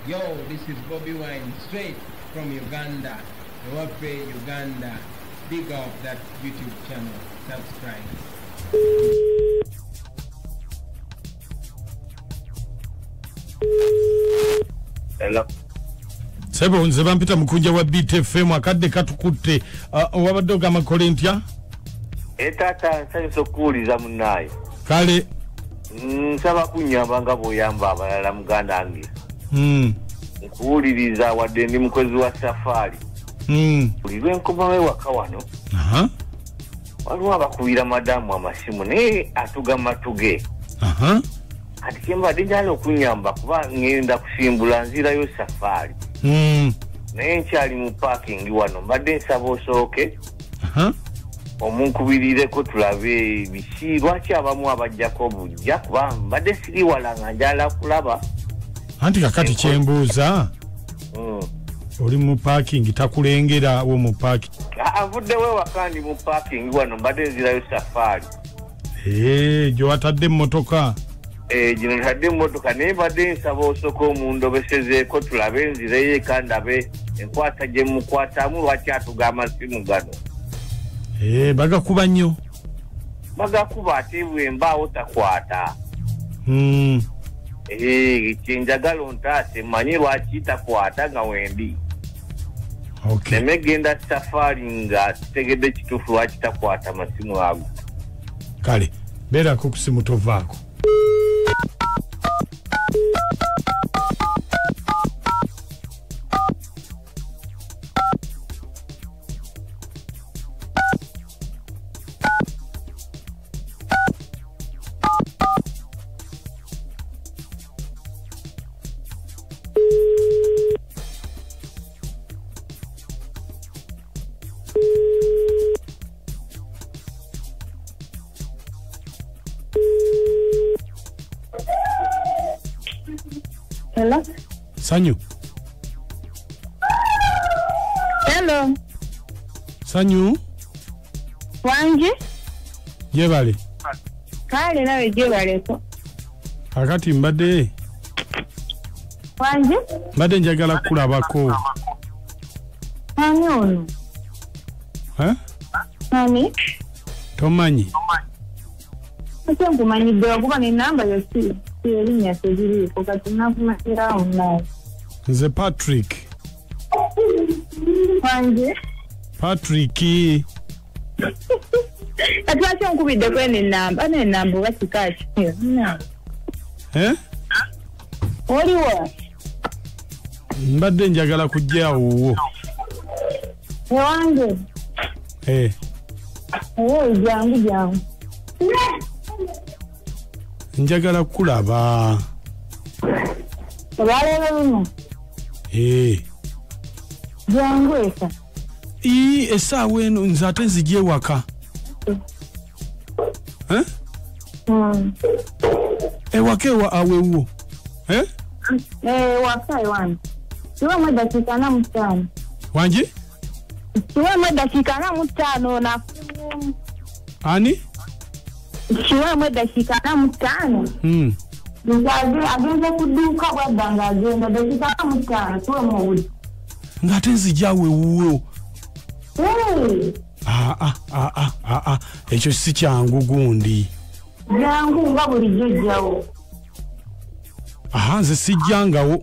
Yo, this is Bobi Wine, straight from Uganda, Ewafe, Uganda. Big up that YouTube channel. Subscribe. Hello. Sebo nze bampita mukunja wa BTFM akadde katukutte wabadde ogamba nkole ntya? Tata nsanyusa okuwuliza munnaye. Kale nsaba kunnyamba nga bw'oyamba abalala muganda wange. Nkuwuliriza wadde ndi mukozi wa safaari. Buli lwe nkomawo ewaka wano waliwo abakubira madamu amasimu naye atuga matuge. Kati kyembadde njagala okunnyamba kuba ngenda kusimbula nzirayo safaari. Naye nkyali mu parking wano mbadde nsaba osooke omunkubirireko tulabe biki lwaki abamu abajjako bujja kuba mbadde siri wala nga njagala kulaba. Anti kakati kyembuuza oli mu parking takulengera wo mu parking? Avuddewo ewaka ndi mu parking wano mbadde nzirayo safaari. Gy'owatadde emmotoka? Gino ntadde emmotoka naye mbadde nsaba osooke omundobesezeeko tulabe nzireyo eka ndabe enkwata gye mukwatamu lwaki atuga amasimu gano. Bagakuba nnyo. Bagakuba ate bwe mbaawo takwata. Kyenjagala ontaase mmanyi lwaki takwata nga wendi. Neme genda safaari nga tutegedde kituufu lwaki takwata masimu ago. Kale beerako ku simu tovaako. Hello? Sanyu. Hello. Sanyu. Wangi? Jebale. Kale nawe jebaleko. Akati mbadde. Wangi? Mbadde njagala kulabako. Ani ono? Ani? Tomanyi. Ate nkumanyidde kuba n'ennamba yo si erinnya teziriiko kati nakumanyirawo naye. Nze Patrick. Wangi? Patrick. Kati lwaki onkubiddeko eno ennamba? Ano ennamba oba kika ki? Oliwa? Mbadde njagala kujja awo. Ewange? Jangu jangu. Njagala kulaba. Olwaleero luno? Jangu eka. Essaawa eno nze ate nzija ewaka. Ewaka ewa awewuwo? Ewaka ewange. Kiwemu eddakiika 45. Wangi? Kiwemu eddakiika 45 na. Ani? Kiwemu eddakiika 45. Agenze ku dduuka bw'adda ng'agenda ddakiika 45 kiwemu obudde. Ng'ate nzija awewuwo. Ekyo si kyangu gundi. Jangu nga bulijjo ojjawo. Nze sijjangawo.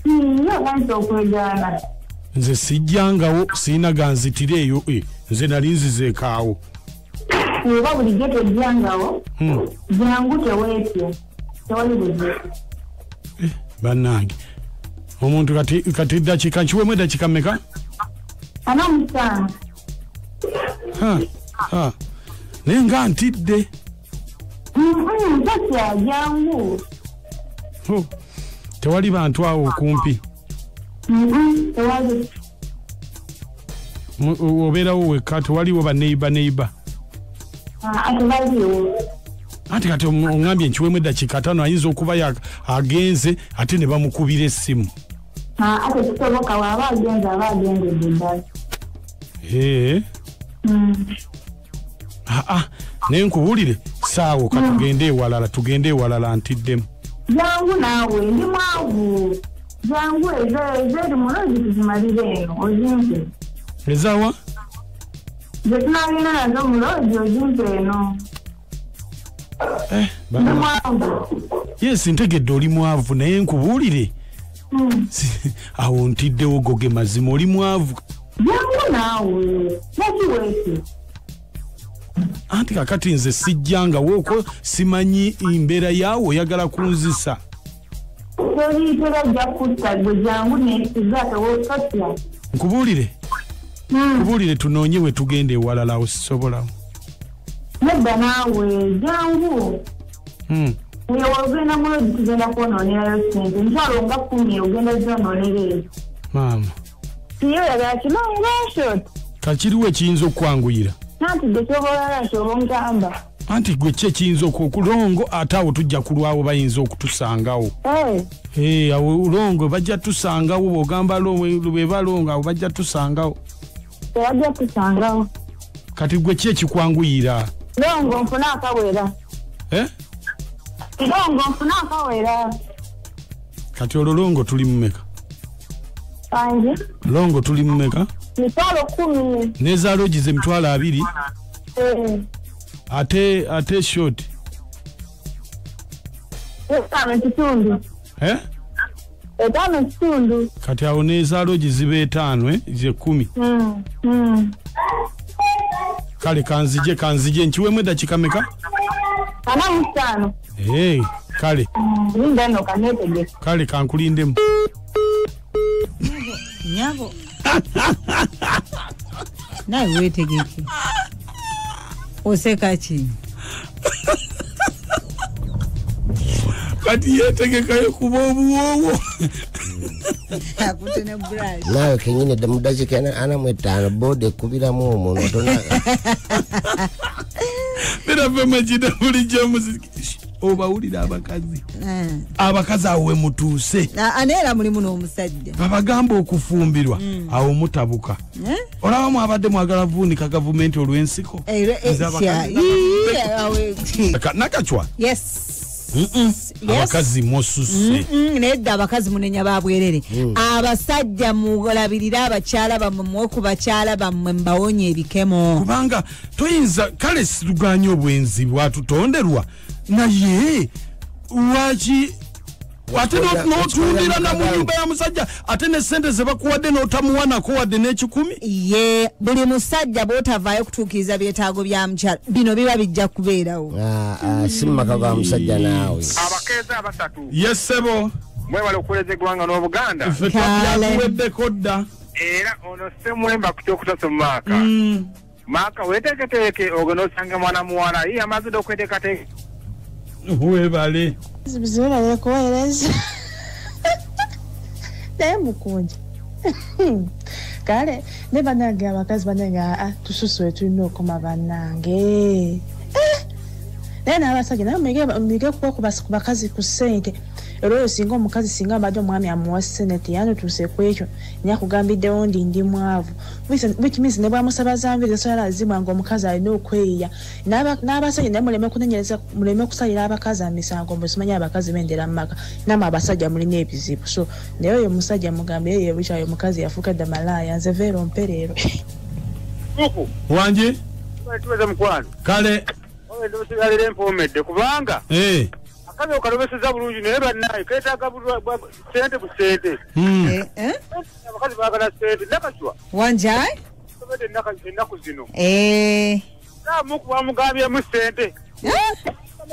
Oyinza okwegaana. Nze sijjangawo sirina ganzitira eyo nze nali nzizeekaawo. Oba bulijjo tojjangawo, jangu teweetya, tewali buzibu. Bannange omuntu kati ddakiika nkiweemu eddakiika mmeka? 45. Naye nga ntidde. Totya jangu. Tewali bantu awo okumpi? Tewali. Obeerawo wekka tewaliwo baneiba neiba? Tebaliiwo. Anti kati oŋŋambye nkiweemu eddakiika 5 ayinza okuba agenze ate ne bamukubira essimu. Ate kisoboka bw'aba agenze aba agendedde ddala. Naye nkubuulire saawo katugende ewalala tugende ewalala ntiddemu. Jangu naawe ndi mwavu. Jangu ezeri mu lodge tuzimalire eno ozimpe. Ezawa? Ze tunagenda nazo mu lodge ozimpe eno. Yes, ntegedde oli mwavu naye nkubuulire. Awo ntiddewo goge mazima oli mwavu. Jangu naawe, lwaki weesi? Anti kakati nze sijjanga woko simanyi embeera yaawo oyagala kunzisa. Teri kutta gwe jangu nesiga tewototya. Nkubuulire? Nkubuulire tunoonye we tugenda ewalala awo sisobolawo. Nedda naawe jangu. Eyo ogenda mu lodge tugenda kwonoonerayo ssente emitwalo nga 10 ogenda zonoonera ezo. Maama. Siyo oyagala ki long short? Kakiriwo ekiyinza okukwanguyira? Anti gwe kyoba olala kyoba ongamba. Anti gwe ki ekiyinza okulongo ate awo tujja kulwawo bayinza okutusangawo. Awo longo bajja tusangawo bw'ogamba bwe balongo awo bajja tusangawo. Tebajja tusangawo. Kati gwe ki ekikwanguyira? Longo nfune akawera. Longo nfune akawera. Kati olwo longo tuli mmeka? Angi? Longo tuli mmeka? Mitwalo 10. N'eza lodge ze mitwalo 20? Ate short. 5.5. 5.5. Kati awo n'eza lodge ziba 5 ze 10. Kale kanzije nkiwemu eddakiika meka? 45. Kale. Linda nno kaneetegeke. Kale kankulindemu. Nyabo. Nawe weetegeke. Oseka ki? Kati yeetegekayo kuba obuwoowo. Akute ne brush. Naawe kennyini dda mu ddakiika 45 booda ekubiramu omunwa tonna. Bera ffe bulijjo muziki. Obawulira abakazi. Abakazi awo we mutuuse. Aneera mulimu n'omusajja. Babagamba okufumbirwa awo mutabuka. Olaba mwabadde mwagala vuunika gavumenti olw'ensiko. Nakachwa? Yes. Abakazi mususe. Nedda abakazi munenya babwerere. Abasajja mulabirira abakyala bammwe muwe ku bakyala bammwe mbawonye ebikemo. Kubanga toyinza kale situganye obwenzi bwatutonderwa. Naye lwaki ate n'otundira na mu nyumba ya musajja ate ne ssente ze bakuwadde n'otamuwanako wadde n'ekikumi? Ye buli musajja bw'otavaayo kutuukiriza byetaago bya mukyala bino biba bijja kubeerawo. Si mu maka ga musajja naawe. Abakeeza abasatu. Yes ssebo. Mwebale okuweereza eggwanga n'Obuganda. Ffe twabyakuweddeko dda. Era ono Ssemwemba ku kyokutasa mu maaka. Maaka weeteeketeeke ogenda osanga mwana muwala ye amaze dda okweteekateeka. Webale. Bizibu kuweereza. Naye mukunja. Kale ne bannange abakazi bannange tususule tulina okukoma bannange. Naye n'abasajja naye muyige kuba ku bakazi ku ssente. Era oyo singa omukazi singa abadde omwami amuwa ssente teyandituuse ku ekyo naye akugambiddewo ndi ndi mwavu. Which means ne bw'amusaba za nviiri tasobola azimwa ng'omukazi alina okweyiya. N'abasajja naye muleme kunenyereza muleme kusalira abakazi emisango mbu simanyi abakazi bendera mu maka. Nammwe abasajja mulina ebizibu. So naye oyo omusajja mugambe ye bukya oyo omukazi yafuuka dda malaaya nze veera ompe leero. Wangi? Tuweze mukwano. Kale. Oyo empoomedde kubanga. Akazi okalobeseza bulungi naye bannaye keetaaga ssente ku ssente. Abakazi baagala ssente. Nakachwa. Wanjai? Ennaku zino. Saamuku bamugambyemu ssente.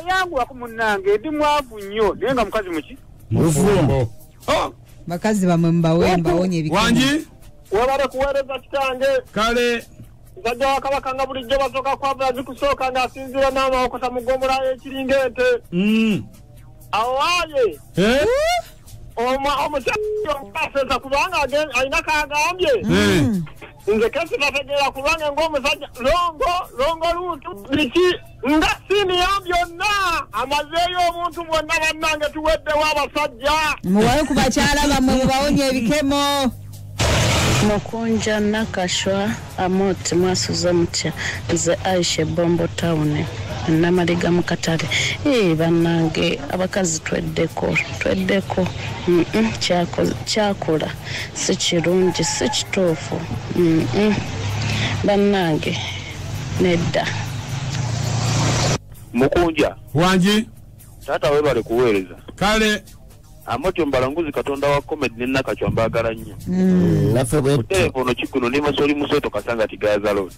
Yangu aku munnange ndi mwavu nnyo naye nga mukazi muki? Mufumbo. Bakazi bamwe mbawe mbawonye ebikemo. Wangi? Webale kuweereza kitange. Kale. Musajja wa Kabaka nga bulijjo basooka kwavula zikusooka ng'asinziira n'amawokosa mu ggombolola y'ekiringa ente. Awo waaye. Omusajja omukaasesa kubanga alina k'agambye. Nze kesi tategeera kubanga ng'omusajja longo luutu biki nga siniya byonna amazeeyo obuntu bwonna bannange tuweddewo abasajja. Muwayo ku bakyala bammwe mubawonye ebikemo. Mukunja Nakashwa Amoti mwasuze mutya nze Aisha Bombo Town. Namaliga mu katale. Bannange abakazi tweddeko kyakola si kirungi, si kituufu. Bannange nedda. Mukunja wangi taata webale kuweereza. Kale amotyo mbalanguzi Katonda wa comedy ne Nakachwa mbaagala nnyo. Naffe bwe telefono kikuno ne masoli musoto kasanga tigaza lo.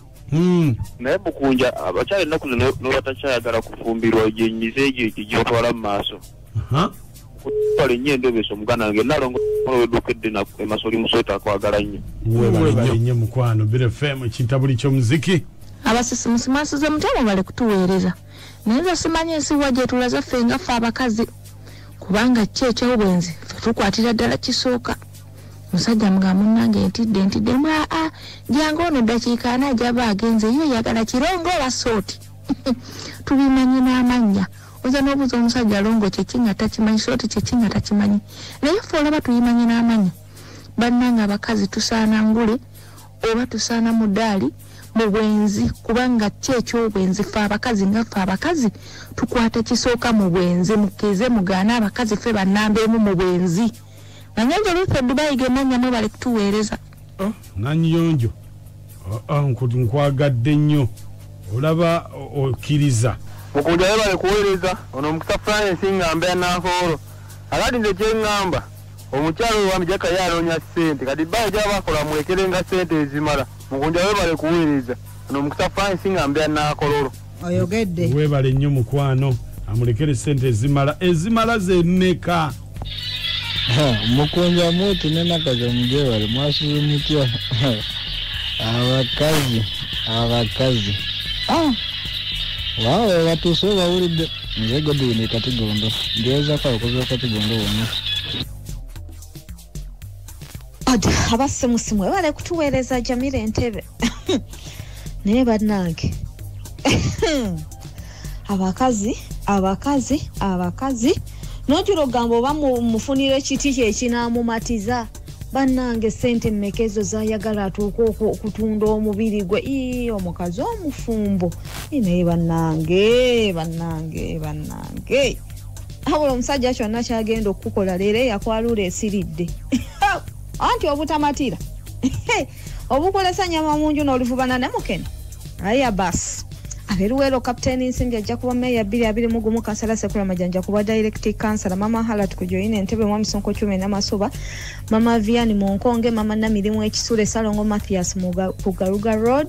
Naye Mukunja abakyala ennaku zino n'obatakyayagala kufumbirwa gyenyize egyo egitwala mu maaso. Kutwala ennyo endobeso muganda wange nalongo weddukedde emasoli musoto akwagala nnyo. Webale nnyo mukwano. Bire FM ekintabuli ky'omuziki. Abasisimusi mwasuze mutya bale kutuweereza. Naye nze simanyi ensi wa gye tulaze ffe nga ffe abakazi, kubanga ki eky'obwenzi ffe tukwatira ddala kisooka. Musajja mugamba munnange ntidde aa jangu ono ddakiika ana gy'aba agenze yo yagala kirongo oba sooti. Tubimanyi n'amannya. Oza n'obuuza omusajja longo kyeki nga takimanyi, sooti kyeki nga takimanyi. Naye ffe olaba tubimanyi n'amannya. Bannange abakazi tusaana ngule oba tusaana mudaali mu bwenzi, kubanga ki eky'obwenzi ffe abakazi nga ffe abakazi tukwata kisooka mu bwenzi. Mukkirize mugaane abakazi ffe bannamba emu mu bwenzi. Nanyonjo Ruth Dubai gemanya mwebale kutuweereza. Nanyonjo nkwagadde nnyo, olaba okkiriza. Mukunja webale kuweereza. Ono Mukisa Francis nga mbeera Nankoolo. Akati nze kye ŋŋamba omukyalo wange Jaka ye anoonya ssente, kati bbaye gy'abakola mulekerenga ssente ezimala. Mukunja webale kuweereza. Ono Mukisa Francis nga mbeera Nankololo. Oyogedde. Webale nnyo mukwano, amulekere ssente ezimala. Ezimala zemmeka? Mukunja mutu ne Nakaja mujewale mwasuze mutya. Abakazi waawe batuuse bawulidde. Nze Godwin Katigondo ndiweza abakozi ba Katigondo wonna. Abasimusimu webale kutuweereza. Jamila Entebbe. Naye bannange abakazi nojula ogamba oba mufunira ekiti kye ekinaamumatiza. Bannange ssente mmeka ezo z'ayagala atuuke okutunda omubiri gwe? Omukazi omufumbo. Naye bannange wabula omusajja kyonna kyagenda okukola leero eyakwalula esiridde. Anti obutamatira obukolesa nyama mu nju n'oluvubana ne mukene. Aya basi. Aberuwero Captain Nsimbi ajja kuba meya 2021, kansala Sekula Majanja kuba direct kansala, mama Halat kujoyina Entebbe, mwami Sonko Chume n'Amasuba, mama Viani Munkonge, mama Namirimu Ekisule, Salongo Mathias ku Garuga Road,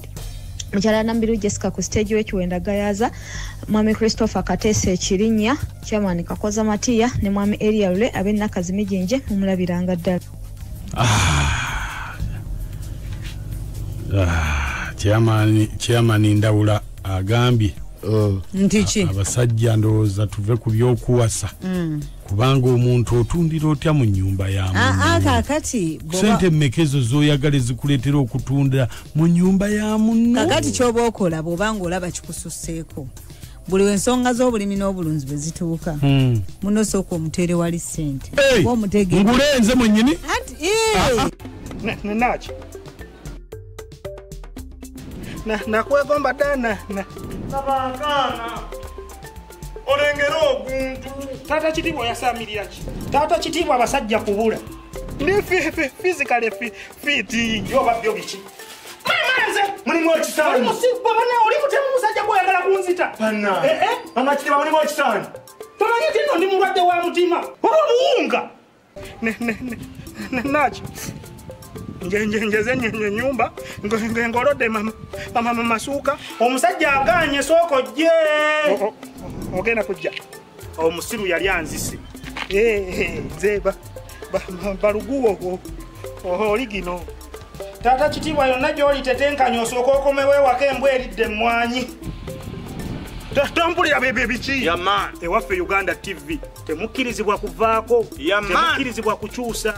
mukyala Nambiru Jessica ku stage w'Ekiwenda Gayaza, mwami Christopher Katese Kirinnya, chairman Kakoza Matiya ne mwami Elia Lule ab'Ennakazi Mijinje mumulabiranga ddala. Chairman Ndawula agambye nti abasajja ndowooza tuve ku by'okuwasa, kubanga omuntu otundira otya mu nnyumba ya munno? Kaakati sente mmeka ezo z'oyagala ezikuleetera okutunda mu nnyumba ya munno? Kaakati ky'oba okola bw'obanga olaba kikususseeko, buli ensonga z'obulimi n'obulunzi bwe zituuka, muno sooka omuteere wali ssente oba omutegere. Ngule nze mwennyini? Naki nakwegomba dda Kabakaana olengera oguntu. Taata Kitiibwa oyasamirira ki? Taata Kitiibwa abasajja kubula. Ndi physically fit. Yoba byo biki? Mama nze mulimu ekisaanyi. Oli mutemu musajja gw'oyagala kunzita. Banna. Mama Kitiibwa mulimu ekisaanyi. Tomanyi nti nno ndi mulwadde wa mutima. Oba obuwunga. Naki njeze nyumba ngolodde mama masuuka. Omusajja aganye sooka ojje. Ogenda kujja. Omusiru yali anzise. Nze baluguwo oli gino. Taata Kitiibwa yonna gy'oli tetenkanya osooka okomewo ewaka embwa eridde emmwanyi. Tompulira bebe biki? Ewaffe Uganda TV temukkirizibwa kuvaako, temukkirizibwa kukyusa.